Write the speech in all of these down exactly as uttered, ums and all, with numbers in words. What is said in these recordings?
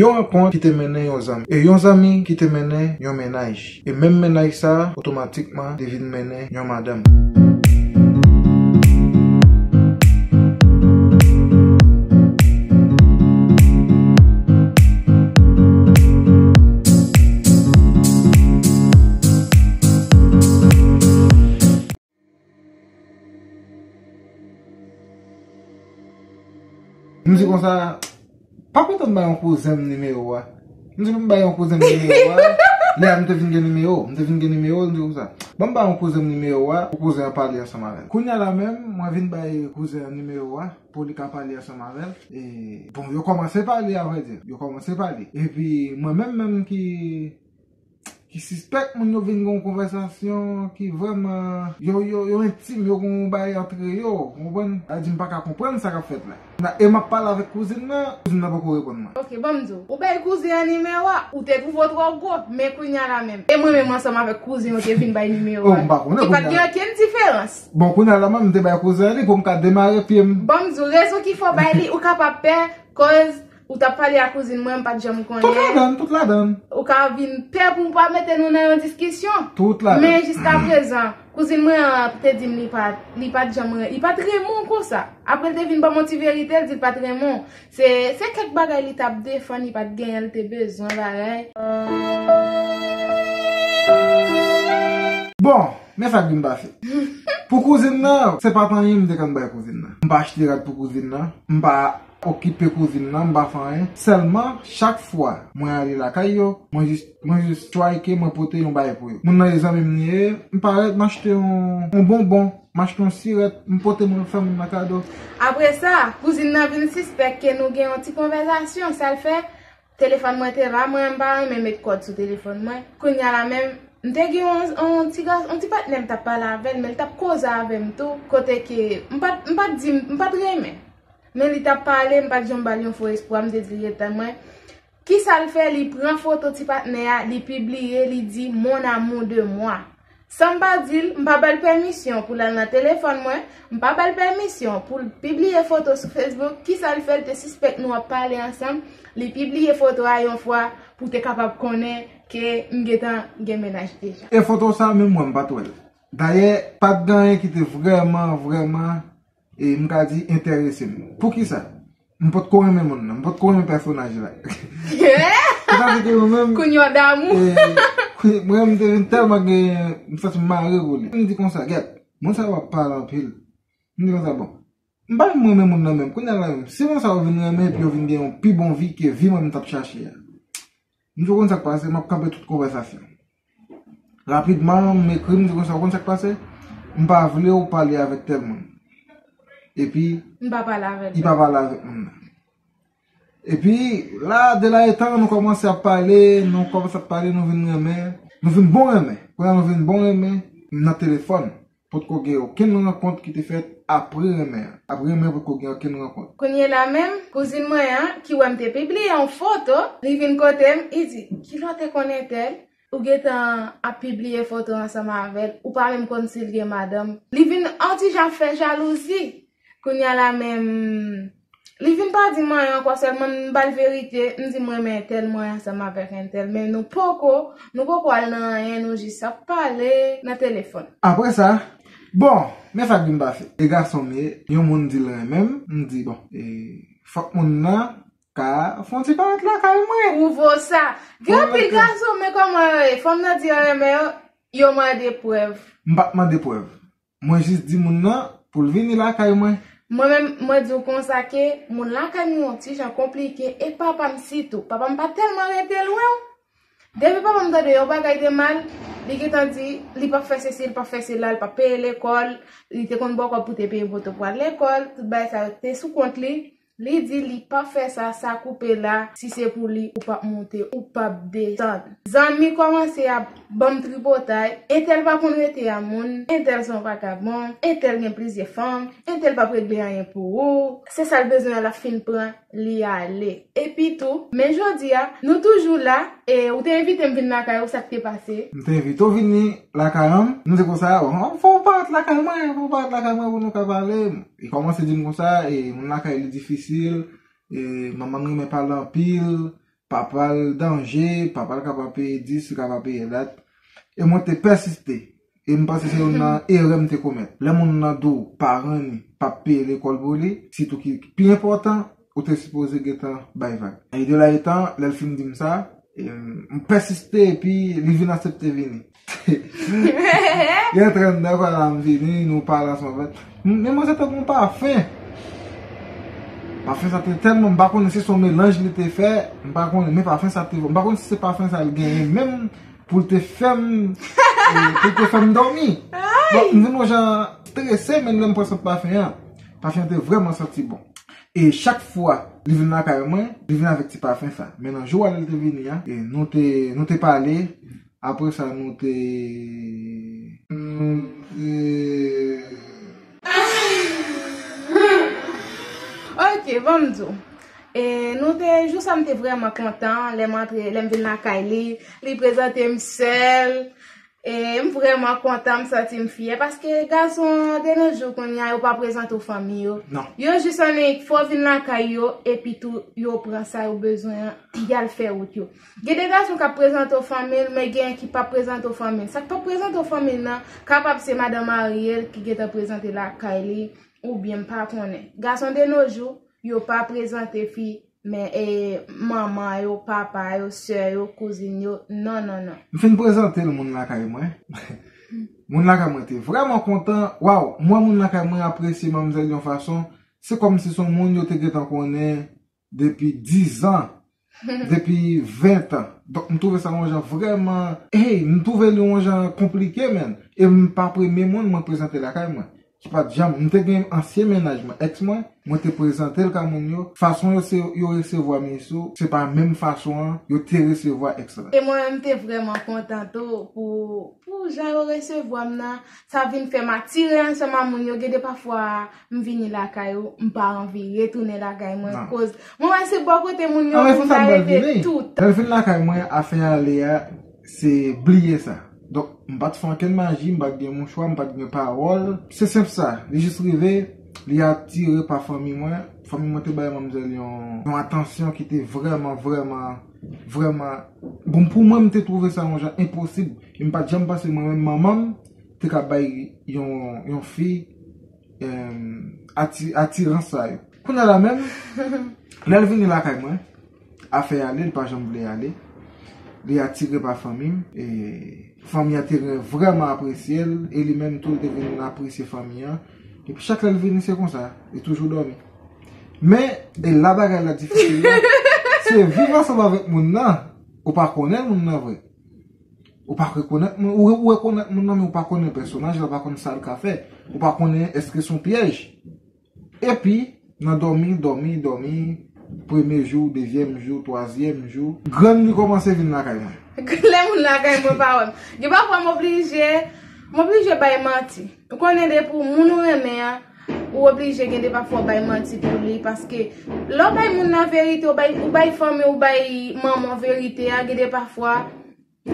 Yon rankont ki te mennen yon zanmi. E yon zanmi ki te mennen yon mennaj. E menm mennaj sa a, otomatikman, li vin mennen yon madanm. M di konsa, pa kontan m bay yon kouzen m nimewo a. M di pou m bay yon kouzen m nimewo a. Lè a m te vin gen nimewo, m te vin gen nimewo, m di konsa, ban m bay yon kouzen m nimewo a, pou kouzen an pale ansanm avè l. Kounye a la menm, mwen vin bay kouzen an nimewo a, pou li ka pale ansanm avè l. E, bon, yo kòmanse pale, avrèdi. Yo kòmanse pale. Epi, mwen menm, menm ki ki sispèk moun yo vin gen yon konvèsasyon ki vrèman, yo, yo, yo entim, yo gen yon bagay antre yo, ou konprann? Sa di m pa ka konprann sa k ap fèt la. Na, e m ap pale avèk kouzin nan, kouzin nan poko reponn mwen. Ok, ban m di w, ou bay kouzin an nimewo a, ou te twouve w twò gwo, men kounye a la menm. E mwen menm ansanm avèk kouzin yo te vin bay nimewo a. Oh, m pa konnen kounye a. Li pa t gen okenn diferans. Bon, kounye a la menm, m te bay kouzin an li pou m ka demare pye m. Ban m di w, rezon ki fè w bay li, ou kapab pè, koz ou t ap pale ak kouzin mwen, m pa t janm konnen. Tout ladann, tout ladann. Ou ka vin pè pou m pa mete nou nan yon diskisyon. Tout ladann. Men jiskaprezan, kouzin mwen an te di m li pa, li pa t janm, li pa t renmen w konsa. Apre l te vin ban m yon ti verite, l di l pa t renmen w. Se, se kèk bagay li t ap defann, li pa t genyen, l te bezwen bagay. Bon, men sa k vin pase. Pou kouzin nan, se pa t anyen m te konn bay kouzin nan. M pa achte rad pou kouzin nan. M pa okipe kouzin nan, m pa fè anyen. Sèlman, chak fwa mwen ale lakay yo, mwen jis, mwen jis strike, mwen pote yon bagay pou yo. Moun nan e zanmi m li ye, m parèt, m achte yon, yon bonbon, m achte yon sirèt, m pote mwen fè moun nan kado. Apre sa, kouzin nan vin sispèk ke nou gen yon ti konvèsasyon, sa l fè, telefòn mwen te la, mwen, m pa renmen met kòd sou telefòn mwen. Kounye a la menm, m te gen yon, yon ti gas, yon ti patnè m t ap pale avè l, men l t ap koze avè m tou, kote ke m pa t, m pa t di, m pa t renmen. Men li t ap pale, m pa t janm ba l yon fo espwa, m te di l ret tann mwen. Kisa l fè? Li pran foto ti patnè a, li pibliye, li di, "Mon amour de moi." San m pa di l, m pa ba l pèmisyon pou l al nan telefòn mwen, m pa ba l pèmisyon pou l pibliye foto sou Facebook. Kisa l fè? L te sispèk nou ap pale ansanm, li pibliye foto a yon fwa pou te kapab konnen ke m gentan gen mennaj deja. E foto sa menm mwen m pa t wè l. Dayè, pa t gen anyen ki te vrèman, vrèman, e m ka di, enterese m. Poukisa? M potko renmen moun nan, m potko renmen pèsonaj la. Sètadi ke mwen menm, kounye a damou. E, kou-, mwen menm, m te vin tèlman gen, m santi m mare pou li. M di konsa, gèt, moun sa yo ap pale anpil. M di konsa, bon, m pa menm renmen moun nan menm. Kounye a la menm, si moun sa yo vin renmen epi yo vin gen yon pi bon vi ke vi mwen m t ap chache a, m di w konn sa k pase, m ap kanpe tout konvèsasyon. Rapidman, m ekri, m di konsa, w konn sa k pase? M pa vle w pale avèk tèl moun. Epi, m pa pale avèk li. Li pa pale avèk moun nan. Epi, la, de la etan, nou kòmanse ap pale, nou kòmanse ap pale, nou vin renmen, nou vin bon renmen. Kounye a nou vin bon renmen nan telefòn. Potko gen okenn rankont ki te fèt apre renmen an. Apre renmen an, potko gen okenn rankont. Kounye la menm, kouzin mwen an, ki wè m te pibliye yon foto, li vin kote m, li di, "Kilè w te konn entèl? Ou gentan ap pibliye foto ansanm avè l, ou pa menm konn si l gen madanm." Li vin yon ti jan fè jalouzi. Kounye a la menm, li vin pa di m anyen ankò, sèlman m ba l verite, m di, "M renmen entèl, mwen ansanm avèk entèl, men nou poko, nou poko al nan anyen, nou jis ap pale nan telefòn." Apre sa, bon, men sa k vin pase. E gason m ye, yon moun di l renmen m, m di, bon, e, fòk moun nan ka fè yon ti parèt lakay mwen. Pwouve w sa. Gen anpil gason, men kòman yo ye? Fanm nan di yo renmen yo, yo mande prèv. M pa t mande prèv. Mwen jis di moun nan pou l vini lakay mwen. Mwen menm, mwen di w konsa ke moun lakay m yon ti jan konplike, e papa m sitou. Papa m pa tèlman rete lwen w. Depi papa m tande yon bagay de mal, li gentan di, li p ap fè sesi, li p ap fè sela, li p ap peye lekòl, li te konn bò kòb pou te peye poto pou al lekòl, tout bagay sa yo te sou kont li. Li di li p ap fè sa, sa koupe la, si se pou li, ou p ap monte, ou p ap desann. Zanmi kòmanse ap ban m tripotay, entèl pa konn rete a moun, entèl se yon vagabon, entèl gen plizyè fanm, entèl p ap regle anyen pou ou, se sa l bezwen an l ap fin pran, li ale. Epi tou, men jodi a, nou toujou la, e ou te envite m vin lakay ou, sa k te pase? M te envite w vini lakay an, m di konsa, bon, fò w parèt lakay mwen, fò w parèt lakay mwen pou nou ka pale. Li kòmanse di m konsa, e moun lakay li difisil, e manman m renmen pale anpil, papa l danje, papa l ka pa peye dis, li ka pa peye dat. E mwen te pèsiste. E m panse se youn nan erè m te komèt. Lè moun nan di w paran li p ap peye lekòl pou li, sitou ki pi enpòtan, ou te sipoze gentan bay vag. E de la etan, lè l fin di m sa, e m pèsiste epi li vin aksepte vini. Li antre anndan, pale a m vini, nou pale ansanm. Men mwen se tankou yon pafen. Pafen sa te tèlman, m pa konnen si se yon melanj li te fè, m pa konnen, men pafen sa te, m pa konnen si se pafen sa l genyen menm pou l te fè m, e, pou l te fè m dòmi. Bon, m vin yon jan strese, men lè m pran sant pafen an, pafen an te vrèman santi bon. E chak fwa li vin lakay mwen, li vin avèk ti pafen sa. Men nan jou a lè l te vini an, e nou te, nou te pale, apre sa nou te, nou te Ok, ban m di w. E, nou te, jou sa m te vrèman kontan lè m antre, lè m vin lakay li, li prezante m sè l. E, m vrèman kontan, m santi m fyè, paske gason de nos jours kounye a, yo pa prezante w fanmi yo. Non. Yo jis annik fè w vin lakay yo, epi tou, yo pran sa yo bezwen an, y al fè wout yo. Gen de gason k ap prezante w fanmi l, men gen ki p ap prezante w fanmi l. Sa k p ap prezante w fanmi l nan, kapab se madan marye l ki gentan prezante lakay li, oubyen m pa konnen. Gason de nos jours, yo pa prezante fi, men e, manman yo, papa yo, sè yo, kouzin yo, non, non, non. M fin prezante l moun lakay mwen. Moun lakay mwen te vrèman kontan. Waw, mwen moun lakay mwen apresye manmzèl yon fason. Se kòmsi se yon moun yo te gentan konnen depi diz an, depi ven an. Donk, m twouve sa yon jan vrèman, hey, m twouve li yon jan konplike, menn. E m pa premye moun mwen prezante lakay mwen. Ki pa t janm, m te gen ansyen mennaj mwen, èks mwen, mwen te prezante l ka moun yo. Fason yo se, yo resevwa m iso, se pa menm fason an yo te resevwa èks la. E mwen menm, m te vrèman kontan tou pou, pou jan yo resevwa m nan. Sa vin fè m atire ansanm a moun yo. Gen de pafwa, m vini lakay ou, m pa anvi retounen lakay mwen. Koz mwen wè se bò kote moun yo pou m ta rete toutan. Lè l fin lakay mwen, afè ale a, se bliye sa. Donk, m pa t fè ankenn maji, m pa t gen mouchwa, m pa t gen pawòl. Se senp sa, li jis rive, li atire pa fanmi mwen. Fanmi mwen te bay manmzèl yon, yon atansyon ki te vrèman, vrèman, vrèman. Bon, pou mwen, m te twouve sa yon jan enposib. E m pa t janm panse mwen menm manman m te ka bay yon, yon fi, em, ati, atirans sa yo. Kounye a la menm, lè l vini lakay mwen, afè ale, li pa janm vle ale. Li atire pa fanmi m. E fanmi an te vrèman apresye l. E li menm tou, li te vin apresye fanmi an. Epi chak lè l vini, se konsa. Li toujou dòmi. Men, e la bagay la difisil la, se viv ansanm avèk moun nan. Ou pa konnen moun nan vre. Ou pa rekonèt moun, ou, ou rekonèt moun nan, men ou pa konnen pèsonaj la, ou pa konn sa l ka fè. Ou pa konnen èske se yon pyèj. Epi, nan dòmi, dòmi, dòmi, premye jou, dezyèm jou, twazyèm jou, grann li kòmanse vin lakay mwen. Lè moun lakay mwen pa wè m. Gen pafwa m oblije, m oblije bay manti. Ou konnen depi w moun ou renmen an, ou oblije gen de pafwa w bay manti pou li, paske lè w bay moun nan verite, ou bay, ou bay fanmi, ou bay manman w verite a, gen de pafwa,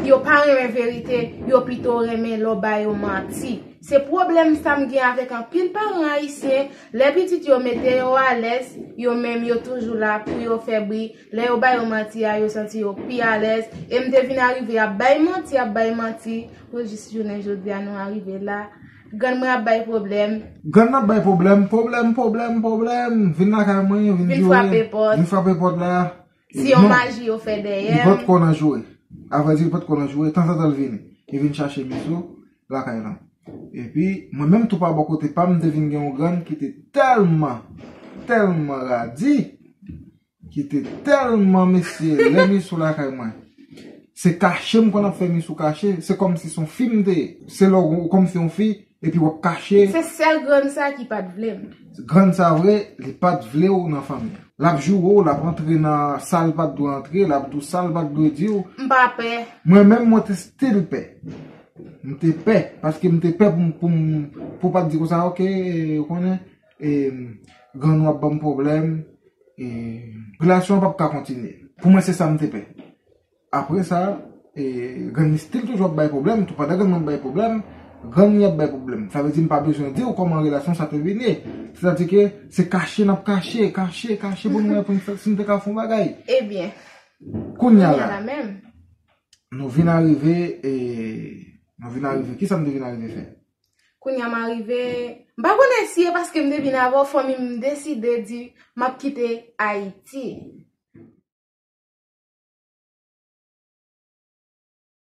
yo pa renmen verite, yo pito renmen lè w ba yo manti. Se pwoblèm sa m gen avèk anpil paran ayisyen, lè pitit yo mete yo alèz, yo menm yo toujou la pou yo fè bri, lè yo ba yo manti a, yo santi yo pi alèz, e m te vin arive ap bay manti, ap bay manti, pou jis jounen jodi a nou arive la. Grann mwen ap bay pwoblèm. Grann nan ap bay pwoblèm, pwoblèm, pwoblèm, pwoblèm. Vin lakay mwen, vin jwe, vin frape pòt la. Si yon maji yo fè dèyè m. Li pa t konn an jwe. Avrèdi, li pa t konn an jwe. Tanzantan l vini. Li vin chache m sou lakay lan. Epi, mwen menm tou pa bò kote pa m, m te vin gen yon grann ki te tèlman, tèlman radi, ki te tèlman, mesye, lè m sou lakay mwen. Se kache m konn ap fè misye kache, se kòmsi se yon fi m te ye. Se lè w kòmsi yon fi, epi w ap kache. Se sèl grann sa ki pa t vle m. Grann sa vre, li pa t vle w nan fanmi an. L ap joure w, l ap antre nan sa l pa t dwe antre, l ap di w sa l pa t dwe di w. M pa pè. Mwen menm, mwen te still pè. M te pè, paske m te pè pou m, pou m, pou w pa t di konsa, oke, ou konnen, e, grann ou ap ban m pwoblèm, e, relasyon an p ap ka kontinye. Pou mwen, se sa m te pè. Apre sa, e, grann li still toujou ap bay pwoblèm, tou pandan grann mwen ap bay pwoblèm, grann li ap bay pwoblèm. Sa vle di m pa bezwen di w kòman relasyon sa te vin ye. Sètadi ke se kache n ap kache, kache, kache pou nou wè pou n fè, si n te ka fè yon bagay. Ebyen, Kounye a Kounye a la, la menm. Nou vin arive, e, nou vin arive. Kisa m te vin arive fè? Kounye a m arive, m pa konnen si e paske m te vin avè w, fanmi m deside di m ap kite Ayiti.